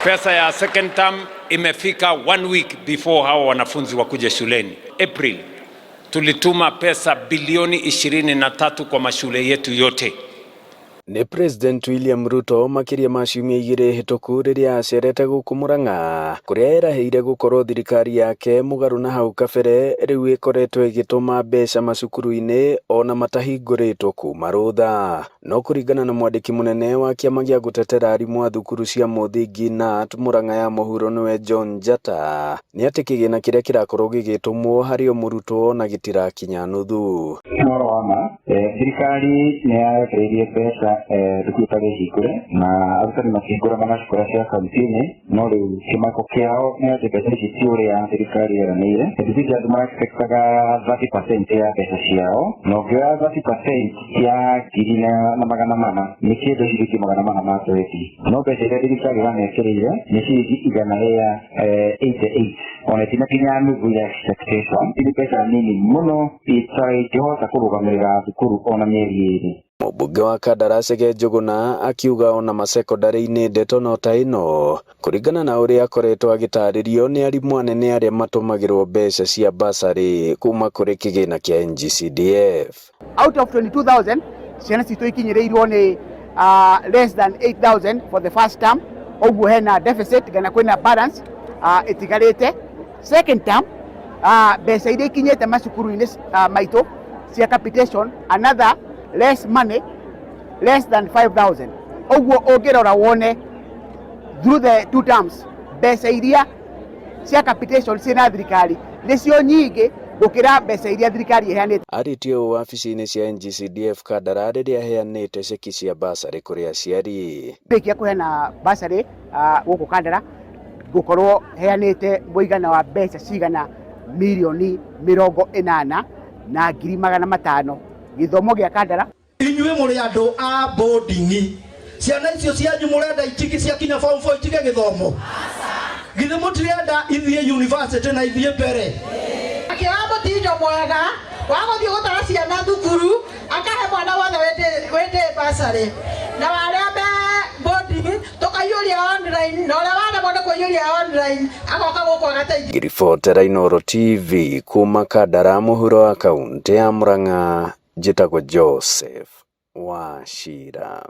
Pesa ya second term imefika one week before hawa wanafunzi wakuja shuleni. April tulituma pesa bilioni 23 kwa mashule yetu yote. Nĩ President William Ruto makĩria ma ciumia 2 hĩtũku rĩrĩa acerete gũkũ Murang'a kũrĩa erahĩire gũkorwo thirikari yake mũgarũ na hau kabere rĩu ĩkoretwo ĩgĩtũma mbeca macukuru-inĩ ona matahingũrĩtwo kuma rũtha. No kũringana na mwandĩki mũnene wa kĩama gĩa gũtetera arimũ a thukuru cia mũthingi KNUT Murang'a ya mũhuro nĩwe John Njata nĩ atĩ kĩgĩna kĩrĩa kĩrakorwo gĩgĩtũmwo harĩ o mũrutwo na gĩtirakinya nuthu. Ũhoro wa ma, thirikari nĩ yarekereirie mbeca thukuru itarĩ hingũre na arutani makĩhingũra magacikora cia kaunti-inĩ, no rĩu kĩmako kĩao nĩ atĩ mbeca ici ti ũrĩa thirikari yeranĩire. Headteacher andũ mara-expectaga 30% ya mbeca ciao, na ũngĩoya 30% ya 1400 nĩ kĩndũ ciringi 420, no mbeca iria thirikari ĩramekĩrĩire nĩ ciringi 188, ona itinakinya nuthu ya expectation. Nĩ mbeca nini mũno itaingĩhota kũrũgamĩrĩra thukuru ona mĩeri 2. Mũmbunge wa Kandara Chege Njuguna akiuga ona macekondarĩ-inĩ ndeto no ta ĩno kũringana na ũrĩa akoretwo agĩtarĩrio nĩ arimũ anene arĩa matũmagĩrwo mbeca cia bursary kuma kũrĩ kĩgĩna kĩa NGCDF. Out of 22,000 ciana citũ ikinyĩrĩirwo nĩ less than 8,000 for the first term, ũguo hena deficit kana kwĩna balance ĩtigarĩte. Second term, mbeca iria ikinyĩte macukuru-inĩ maitũ cia capitation, another less money, less than 5,000. Ũguo ũngĩrora wone through the two terms, mbeca iria cia capitation ciĩna thirikari nĩcio nyingĩ gũkĩra mbeca iria thirikari ĩheanĩte. Arĩtie ũũ wabici-inĩ cia NGCDF Kandara rĩrĩa aheanĩte ceki cia bursary kũrĩ aciari. Rĩkia kũheana bursary gũkũ Kandara, ngũkorwo heanĩte mũigana wa mbeca cigana 80,500,000 gĩthomo gĩa Kandara. Inyuĩ mũrĩ andũ a boarding, ciana icio cianyu mũrenda itigi ciakinya form 4 itige gĩthomo? Githĩ mũtirenda ithiĩ university na ithiĩ mbere? Akĩoya mũtindo mwega wa gũthiĩ gũtwara ciana thukuru, akahe mwana wothe wĩndĩ bursary, na warĩa me boarding tũkaiyũria online, na ũrĩa waremwo nĩ kũiyũria online agoka gũkũ agateithio. Ngĩribotera Inooro TV kuma Kandara mũhuro wa kaũntĩ ya Murang'a, njĩtagwo Joseph Wachira.